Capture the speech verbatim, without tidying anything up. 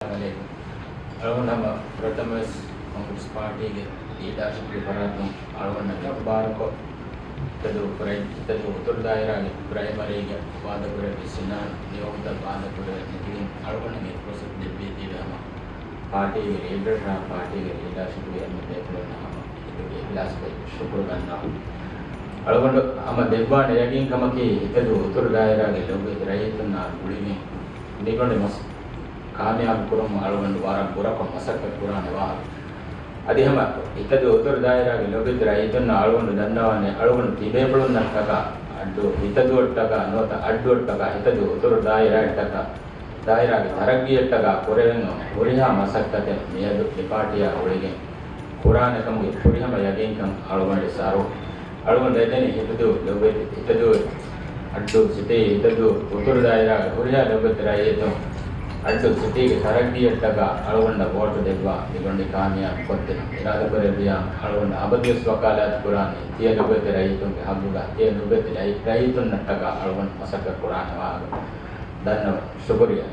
އަޅުގަނޑު ހަމަ ފުރަތަމަވެސް ކޮންގްރެސް ޕާޓީގެ ލީޑަރޝިޕްގެ ފަރާތުން އަޅުގަނޑަށް އިޚްބާރުކޮށް، އިތަދޫ ޕްރައި-، އިތަދޫ އުތުރު ދާއިރާގެ ޕްރައިމަރީގަ ވާދަކުރެއްވި ސިނާން ނިޔޮމުތައް ވާދަކުރެވެން ނެތިގެން އަޅުގަނޑަށް އެ ފުރުސަތު ދެއްވީތީވެ ހަމަ ޕާޓީގެ ލީޑަރުންނާ ޕާޓީގެ ލީޑަރޝިޕުގެ އެންމެ ބޭފުޅުންނާ ހަމަ އިތުރު އިޚްލާޞްކޮށް ޝުކުރު ދަންނަވަން. އަޅުގަނޑު ހަމަ ދެއްވާނެ ޔަގީންކަމަކީ އިތަދޫ އުތުރު ދާއިރާގެ ލޮބުވެތި ރައްޔިތުންނާ ގުޅިގެން މިގޮނޑި މަސް ކާމިޔާބު ކުރުމަށް އަޅުގަނޑު ވަރަށް ބުރަކޮށް މަސައްކަތް ކުރާނެ ވާހަކަ. އަދި ހަމަ އިތަދޫ އުތުރު ދާއިރާގެ ލޮބުވެތި ރައްޔިތުންނަށް އަޅުގަނޑު ދަންނަވާނެ، އަޅުގަނޑު ތިބޭފުޅުންނަށްޓަކާ އައްޑޫ އިތަދޫއަށްޓަކާ ނުވަތަ އައްޑޫއަށްޓަކާ އިތަދޫ އުތުރު ދާއިރާއަށްޓަކާ ދާއިރާގެ ތަރައްގީއަށްޓަކާ ކުރެވެން ހުރިހާ މަސައްކަތެއް މިއަދު މި ޕާޓީއާ ގުޅިގެން ކުރާނެކަމުގެ ފުރިހަމަ ޔަގީންކަން އަޅުގަނޑު ސާރު. އަޅުގަނޑު އެދެނީ އިތަދޫ ލޮބުވެތި، އިތަދޫ އައްޑޫ ސިޓީ، އިތަދޫ އުތުރު ދާއިރާގެ ހުރިހާ ލޮބުވެތި ރައްޔިތުން އައްޑޫ ސިޓީގެ ތަރައްގީއަށްޓަކާ އަޅުގަނޑަށް ވޯޓު ދެއްވާ މިގޮނޑި ކާމިޔާބު ކޮށްދިނުން އިރާދަކުރެއްވިޔާ، އަޅުގަނޑު އަބަދުވެސް ވަކާލާތު ކުރާނީ ތިޔަ ލޮބުވެތި ރައްޔިތުންގެ ހައްގުގަ، ތިޔަ ލޮބުވެތި ރައްޔި-، ރައްޔިތުންނަށްޓަކާ އަޅުގަނޑު މަސައްކަތް ކުރާނެ ވާހަކަ. ދަންނަވަން. ޝުކުރިއްޔާ.